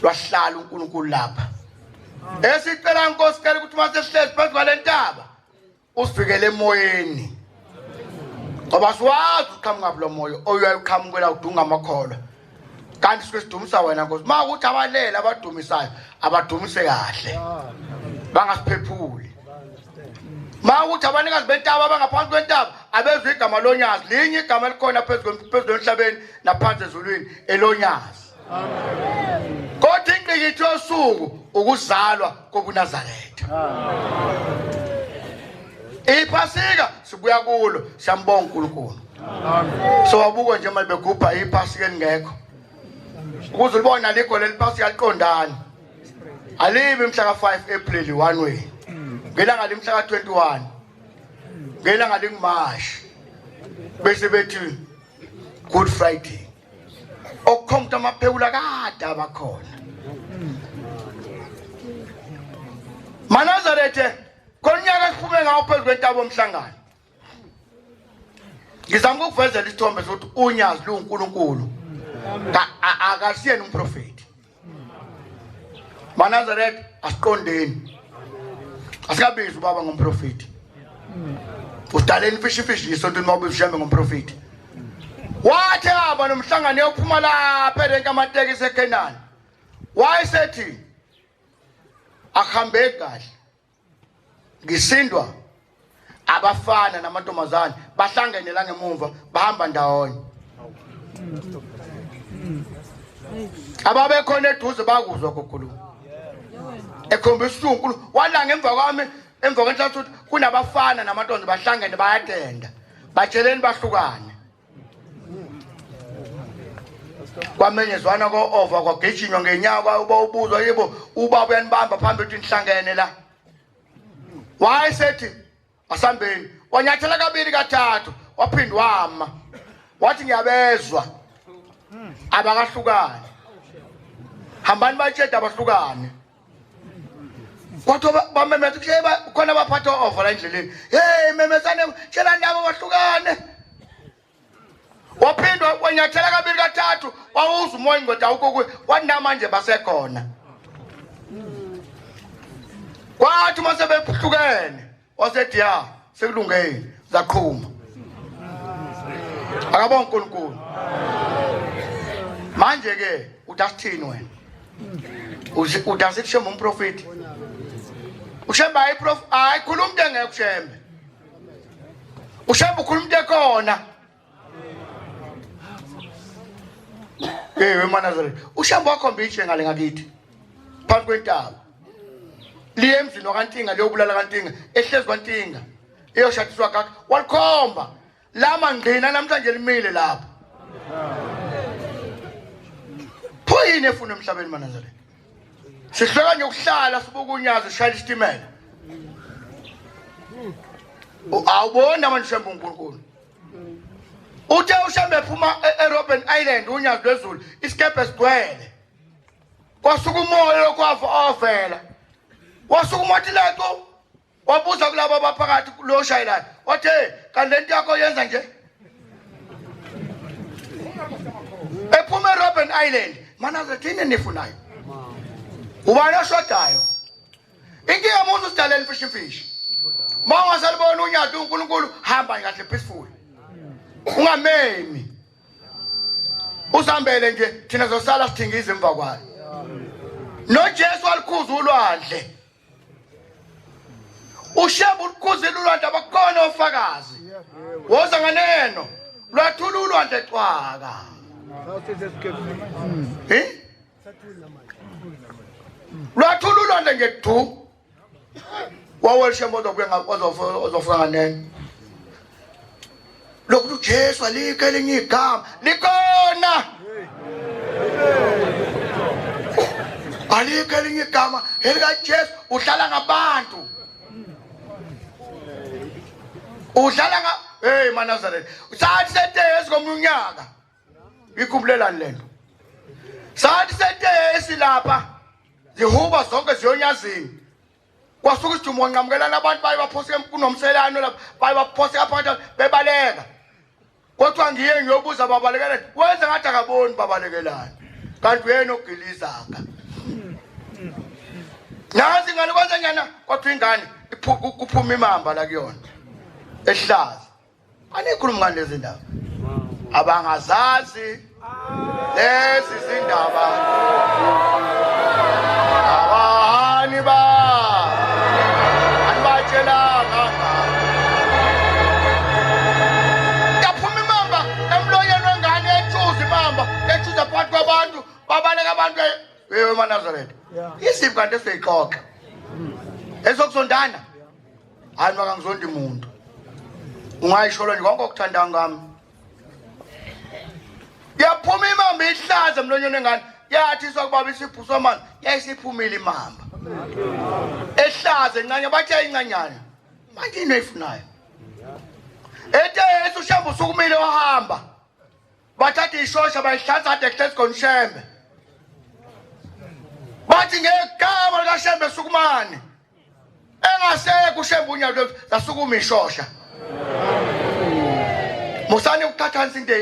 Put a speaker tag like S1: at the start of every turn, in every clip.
S1: Lwahlala uNkulunkulu lapha. Esicela Nkosi cela ukuthi uma sesihlezi phezu kwalentaba usivikele emoyeni. Ngoba siwazi uqhamuka lo moya oyaye uqhamukela udunga amakholwa. Kanti suke sidumisa wena Nkosi. Uma ukuthi abalele abadumisayo abadumise kahle. Bangasiphephuli. Ma ukuthi abanikazi bentaba abangaphansi kwentaba abezwe igama lonyazi linye igama elikhona phezulu emhlabeni naphansi ezulwini elonyazi. Kodwa ingqikithi yosuku ukuzalwa kobuNazaretha. Iphasika sibuya kulo siyambonga uNkulunkulu. So wabuka nje manje begubha iphasika elingekho. Ukuze ulibone alikho leli phasika liqondani. Alibi mhla ka-5 April one way. Ngelanga limhla ka-21. Ngelanga linguMashi. Bese bethi Good Friday. Okukhomba ukuthi amaphekula kade abakhona. Manazarethe konyaka siphume ngawo phezu kwentaba omhlangano. Ngizama ukukuvezela isithombe sokuthi unyazi luwuNkulunkulu. Akasiyena umprofeti. MaNazaretha asiqondeni. Asikabizi ubaba ngomprofeti. Udaleni fishi fishi isontweni mawubiza uShembe ngomprofeti. Wathi aba nomhlangano yokuphuma lapha erenke amatekisi eKenani. Wayesethi akuhambeki kahle. Ngisindwa abafana namantombazane bahlangene la ngemuva bahamba ndawonye. Ababekhona eduze bakuzwa kukhuluma. Ekhombisa uNkulunkulu wala ngemva kwami emva kwenhlanhla ukuthi kunabafana namantombazane bahlangene bayatenda. Batsheleni bahlukane. Kwamenyezwana ko-ova kwagijinywa ngenyawo uba ubuzwa yebo ubaba uyanibamba phambi ukuthi nihlangene la. Wayesethi asambeni wanyathela kabili kathathu waphinde wama wathi ngiyabezwa abakahlukani hambani batshede abahlukane kodwa bamemeza ukuthi khona abaphatha ova la endleleni hey memezane tshelani labo bahlukane waphindwa wanyathela kabili kathathu wawuza umoya ingoda awukho kuye wathi namanje basekhona kwathi uma sebehlukene wasethi ya sekulungile zaqhuma akabonga uNkulunkulu manje ke uthi asithini wena uthi asithi shembe umprofeti ushembe hayi prof hayi khuluma into engekho ushembe ushembe ukhuluma into ekhona Hey wemanazaretha ushembe wakhomba itshe ngale ngakithi phansi kwentaba liye emzini wakantinga liyobulala kantinga ehlezi kwantinga eyoshadiswa kaka walikhomba lama ngqina namhlanje limile lapho pho yini efuna emhlabeni manazaretha sihleka nje ukuhlala sibuka unyazi ushayela isitimela awuboni manje ushembe uNkulunkulu uthe ushembe ephuma eRobben Island unyazi lwezulu isikebhe sigcwele kwasuka umoya lokwafa ovela wasuka umothi leto wabuza kulabo abaphakathi lo shayelayo wathi hey kanti lento yakho yenza nje ephuma eRobben Island manaze thini nifunayo ubani oshodayo inkinga muzi usidalela imfishi imfishi uma ungasalibona unyazi uNkulunkulu hamba kahle peaceful ungamemi usambele nje thina zosala sithingize emva kwayo noJesu walikhuza ulwandle uShembe ulikhuzile ulwandle abakhona ofakazi woza nganeno lwathula ulwandle cwaka eh lwathula ulwandle nje du wawelishembe ozobuya ozofika nganeno lokuthi uJesu alikho elinye igama likhona alikho elinye igama elikaJesu uhlala ngabantu udlala nga hey maNazaretha sathi setezi komunye unyaka ikhumbulelani lento sathi setezi lapha zihuba zonke ziyonyazini kwasuka isidumo kwanqamukelana abantu baye baphoseka kunomselano lapha baye baphoseka phakathi bebaleka kodwa ngiye ngiyobuza babalekelani wenza ngathi akaboni babalekelani kanti uyena ogilizaka Nansi ingane kwenze njani? Kwathiwa ingane kuphuma imamba la kuyona ehlaza. Anikhulumi ngani lezi ndaba? Abangazazi lezi zindaba. Abahani ba anibatshelanga ngakho. Yaphuma imamba emlonyeni wengane etshuza imamba etshuza phakathi kwabantu babaleka abantu wewe maNazaretha. Isiphi kanti esiyixoxa? Esokuzondana? Hayi makangizondi muntu. Ungayisholo nje konke okuthanda ngami. Yaphuma imamba ihlaza emlonyeni wengane. Yathi sokubaba isiphu somana yayisiphumile imamba. Ehlaza encane bathi ayincanyana. Manje into eyifunayo. Ethe Yesu ushembe usukumile wahamba. Bathatha ishosha bayihlanza kade kuhlezi khona uShembe. Bathi ngegama likaShembe sukumani. Engasekho uShembe unyawo zasukuma ishosha. Musani ukuthathanisa into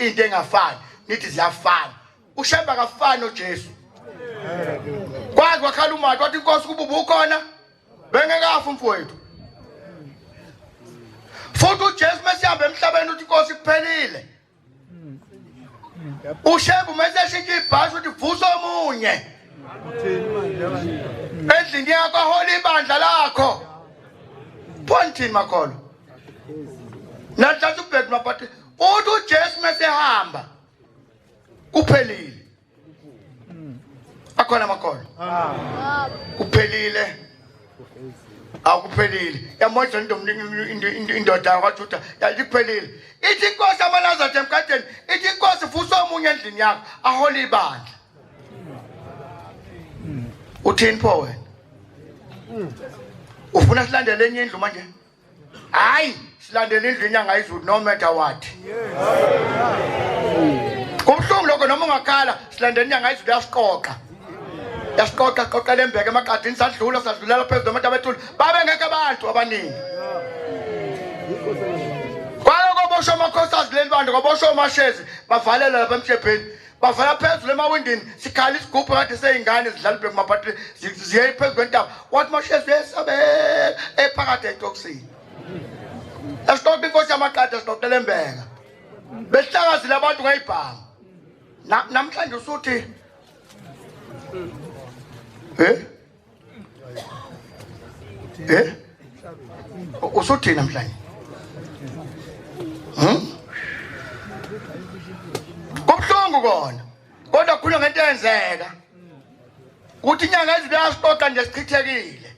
S1: into engafani nithi ziyafana. UShembe akafani noJesu. Kwazi kwakhala uMathu wathi inkosi kuba ubukhona bengekafi umfowethu. Futhi uJesu mesihamba emhlabeni uthi inkosi kuphelile. Ushembe uma eseshintsha ibhasi uthi vusa omunye. Endlini yakho ahola ibandla lakho. Pho nithini makholo? Nathatha ubheki maphathi uthi uJesu mesehamba kuphelile. Akhona amakholwa. Kuphelile. Akuphelile. Yamodla indoda yakwaJuda yathi kuphelile. Ithi inkosi amaNazaretha emkadeni, ithi inkosi vusa omunye endlini yakho ahole ibandla. Uthini pho wena? Ufuna silandele enye indlu manje? Hayi, silandele indlu inyanga izulu no matter what. Kubuhlungu lokho noma ungakhala silandele inyanga izulu yasiqoqa. Yasiqoqa qoqa lembeke emaqadini sadlula sadlulela phezulu abantu abethulu babe ngeke abantu abaningi. Kwake koboshwa amakhosikazi leli bantu kwaboshwa omashezi bavalelwa lapha emshebheni bavala phezulu emawindini sikhala isigubhu kade seyingane zidlala ibhek mabhatri ziye phezu kwentaba wathi mashezi uyesabela ephakathi etokisini esixoxa inkosi yamaqada sixoxela embeka behlakazile abantu ngayibhamu namhlanje usuthi eh Eh? Usuthini namhlanje? Hmm? Kubuhlungu kona. Kodwa khuluma ngento eyenzeka. Kuthi inyanga ezulu yasiqoqa nje sichithekile.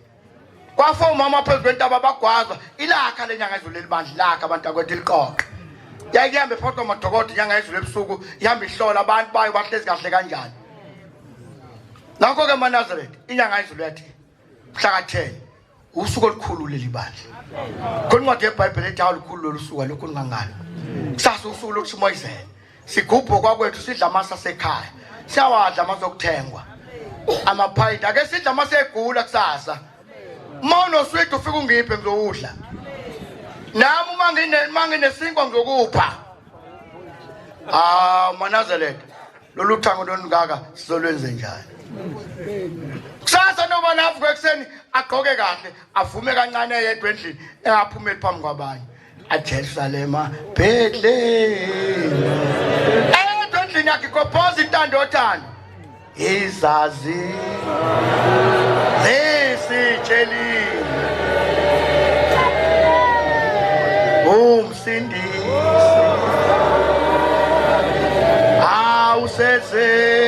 S1: Kwafa umama phezu kwentaba bagwazwa ilakha lenyanga ezulu lelibandla lakha abantu akwethu liqoqa. Yayihambe phakathi kwamadokodo inyanga ezulu ebusuku ihamba ihlola abantu bayo bahlezi kahle kanjani. Ngakho-ke amaNazaretha inyanga izulu yathi mhla ka-10 usuku olukhulu leli bandla. Khona incwadi yeBhayibheli ethi awulukhulu lolu suku alukho olungangalo. Kusasa usuku lokuthi Sigubhu kwakwethu sidla amasi asekhaya. Siyawadla amasi okuthengwa. Amaphayinti ake sidla amasi egula kusasa. Uma unoswidi ufike ungiphe ngizowudla. Nami uma ngine uma nginesinkwa ngizokupha. Ah, Manazaretha. Lolu thango lolungaka sizolwenze njani? Kusasa noma navuka ekuseni agqoke kahle avume kancane eyedwa endlini engaphumeli phambi kwabanye. aJerusalema Bethlehem. Eyedwa endlini yakhe ikophoza intando yothando. Izazi zisitshelile umsindisi awusezelwe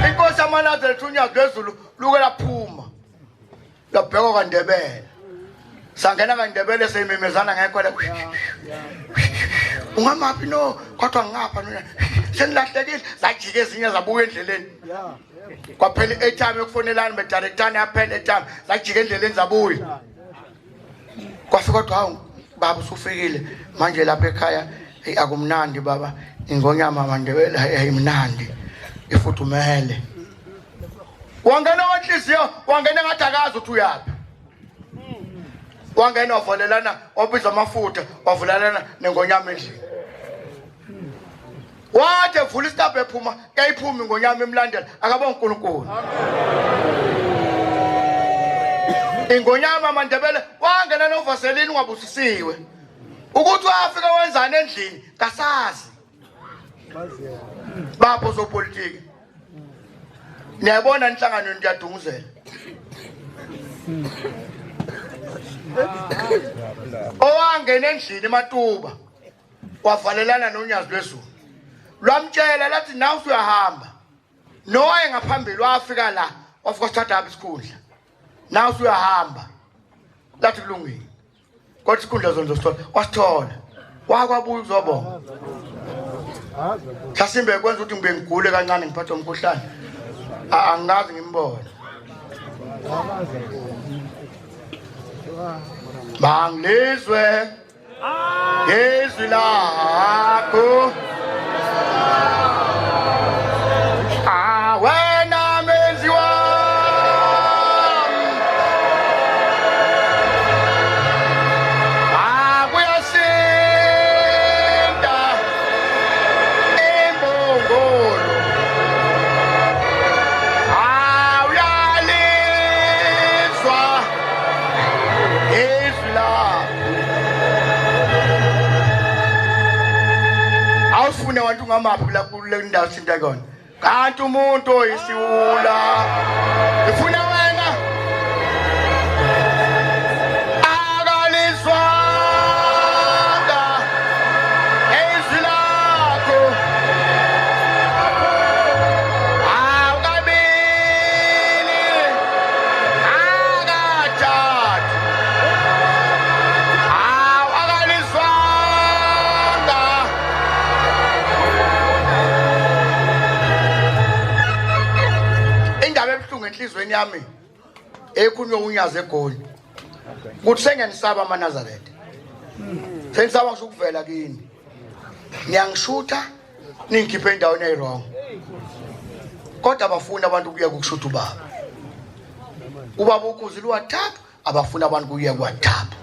S1: Inkosi yamanazaretha unyazi lwezulu luke laphuma labhekwa kwaNdebele. Sangena kaNdebele seyimemezana ngekho le. Ungamaphi no kodwa ngapha nona senilahlekile zajika ezinye zabuka endleleni. Kwaphela i-airtime yokufonelana bedirectana yaphela airtime zajika endleleni zabuya. Kwafika kodwa hawu baba usufikile manje lapha ekhaya hey akumnandi baba ingonyama maNdebele ayimnandi ifudumele. Wangena wanhliziyo wangena ngathi akazi ukuthi uyaphi. Wangena wavalelana wabiza amafutha wavulelana nengonyama endlini. Wathi evula isitabhu ephuma kayiphumi ingonyama imlandela akabonga uNkulunkulu. Ingonyama maNdebele wangena novaselini ungabusisiwe. Ukuthi wafika wenzani endlini kasazi. Bapho sopolitiki. Niyabona inhlangano ndiyadunguzela. Owangena endlini eMatuba wavalelana nonyazi lwezulu. Lwamtshela lathi nawe usuyahamba. Nowaye ngaphambili wafika la wafika sithatha isikhundla. Nawe usuyahamba. Lathi kulungile. Kodwa isikhundla zona zosithola wasithola. Wakwabuya uzobonga. Mhlasimbe kwenza ukuthi ngibe ngigule kancane ngiphathwe umkhuhlane. Angikaze ngimbone. Bangilizwe ngezwi lakho. Ah, wena menzi wami. Ah, kuyasinda imbongolo. Ah, uyalizwa izwi lakho. Awusifune wantu ungamaphi kule ndawo sinta kuyona. Kanti umuntu oyisiwula ngifuna wena akalizwanga izwi lakho awukabili akathathu awu akalizwanga. Indaba ebuhlungu enhlizweni yami ekhulunywa unyazi eGoli ukuthi sengiyanisaba amaNazaretha, senisaba ngisho ukuvela kini, niyangishutha ningikhiphe endaweni eyiwrong, kodwa abafuni abantu ukuya kukushutha ubaba. Ubaba ukhuzile wathatha abafuna abantu kuye kuWhatsApp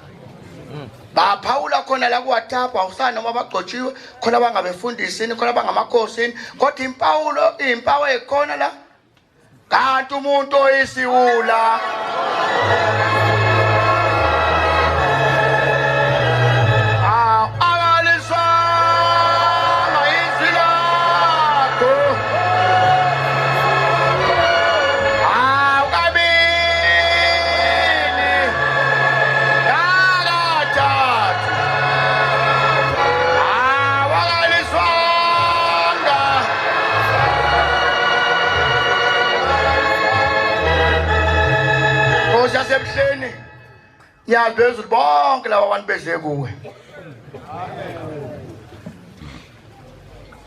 S1: baphawula khona la kuWhatsApp awusani noma abagcotshiwe khona abangabefundisini khona abangamakhosini kodwa impawulo impawu ekhona la kanti umuntu oyisiwula akalizwanga izwi lakho Awukabili nakathathu awakaliswanga. Nkosi yasebuhleni nyazi phezulu bonke laba bantu beze kuwe.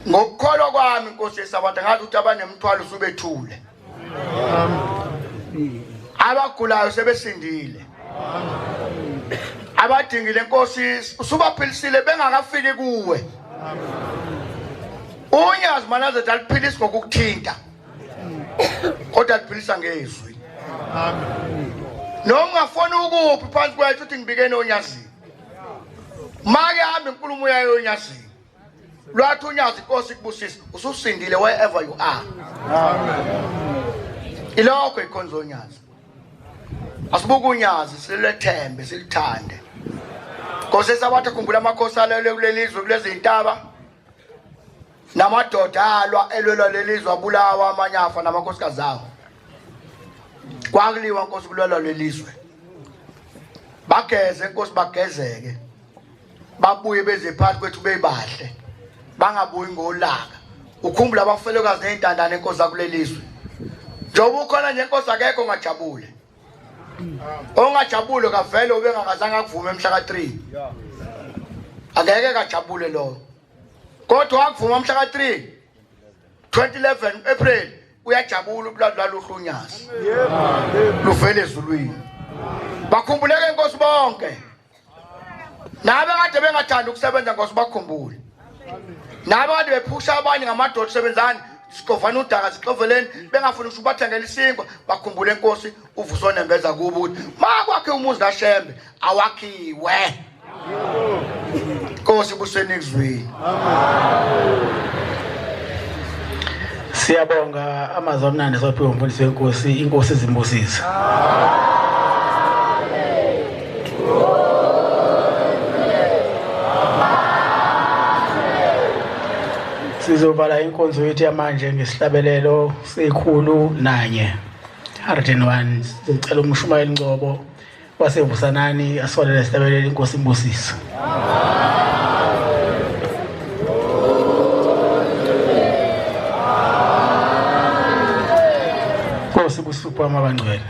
S1: Ngokukholwa kwami Nkosi yesabatha ngazi ukuthi abanemthwalo usubethule. Abagulayo sebesindile. Abadingile Nkosi usubaphilisile bengakafiki kuwe. Unyazi manazethu aliphilisi ngokukuthinta. Kodwa liphilisa ngezwi. Amen. Noma ungafona ukuphi phansi kwethu uthi ngibikene onyazini. Make hambe inkulumo yayo onyazini. Lwathi unyazi inkosi ikubusise ususindile wherever you are. Amen. Ilokho ikhonzo onyazi. Asibuke unyazi silethembe silithande. Nkosi esabatha khumbula amakhosi alele kulelizwe kulezi ntaba. Namadoda alwa elwelwa lelizwe abulawa amanye afa namakhosikazi awo. Kwakuliwa Nkosi kulwelwa lelizwe. Bageze Nkosi bagezeke. Babuye beze phakathi kwethu bebahle. Bangabuyi ngolaka. Ukhumbula abafelokazi nezintandane Nkosi zakulelizwe. Njengoba ukhona nje Nkosi akekho ongajabule. Ongajabule kavele ubengakazange akuvume mhla ka-3. Angeke kajabule lowo. Kodwa wakuvuma mhla ka-3 2011 April uyajabula ubuladu lwaluhlunyazi. Luvele ezulwini. Bakhumbuleke inkosi bonke. Nabe kade bengathandi ukusebenza nkosi bakhumbule. Nabe kade bephusha abanye ngamadoda sebenzani sixovana udaka sixoveleni bengafuni ukuthi ubathengele isinkwa bakhumbule inkosi uvuso nembeza kubo ukuthi makwakhe umuzi kaShembe awakhiwe. Nkosi buseni kuzwini.
S2: Siyabonga amazwi amnandi esiwaphiwe umfundisi wenkosi, inkosi izimbusise. Sizovala inkonzo yethu yamanje ngesihlabelelo sekhulu nanye 101. Sicela umshumayeli Ngcobo wasevusanani asivalele esihlabelelo inkosi imbusise. Nkosi busuphu amabangcwele.